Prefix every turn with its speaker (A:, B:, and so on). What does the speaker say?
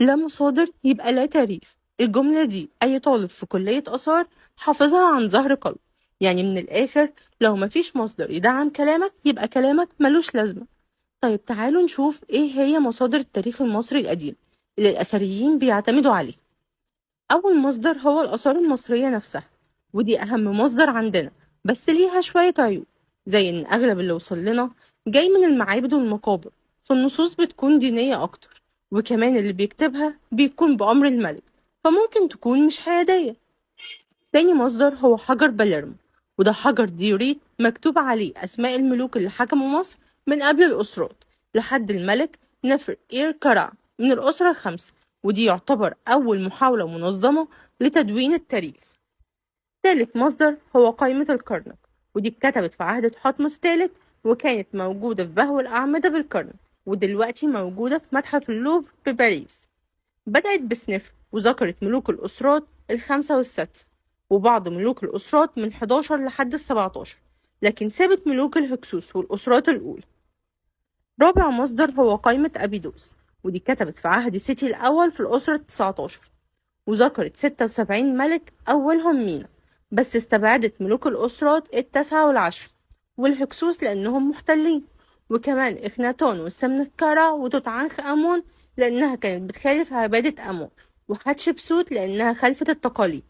A: لا مصادر يبقى لا تاريخ. الجملة دي أي طالب في كلية آثار حافظها عن ظهر قلب. يعني من الآخر لو مفيش مصدر يدعم كلامك يبقى كلامك ملوش لازمة. طيب تعالوا نشوف إيه هي مصادر التاريخ المصري القديم اللي الأثريين بيعتمدوا عليه. أول مصدر هو الآثار المصرية نفسها، ودي أهم مصدر عندنا، بس ليها شوية عيوب، زي إن أغلب اللي وصل لنا جاي من المعابد والمقابر، فالنصوص بتكون دينية أكتر، وكمان اللي بيكتبها بيكون بأمر الملك، فممكن تكون مش حيادية. تاني مصدر هو حجر باليرمو، وده حجر ديوريت مكتوب عليه أسماء الملوك اللي حكموا مصر من قبل الأسرات لحد الملك نفر إير كرع من الأسرة الخامسة، ودي يعتبر أول محاولة منظمة لتدوين التاريخ. ثالث مصدر هو قائمة الكرنك، ودي اتكتبت في عهد تحتمس الثالث، وكانت موجودة في بهو الأعمدة بالكرنك، ودلوقتي موجودة في متحف اللوفر بباريس. بدأت بسنفر وذكرت ملوك الأسرات الخمسة والسادسة وبعض ملوك الأسرات من 11 لحد 17، لكن سابت ملوك الهكسوس والأسرات الأولى. رابع مصدر هو قائمة أبيدوس، ودي كتبت في عهد سيتي الأول في الأسرة 19، وذكرت 76 ملك أولهم مينا، بس استبعدت ملوك الأسرات التاسعة والعشر والهكسوس لأنهم محتلين، وكمان إخناتون والسمنكرة وتوت عنخ آمون لأنها كانت بتخالف عبادة آمون، وحتشبسوت لأنها خلفت التقاليد.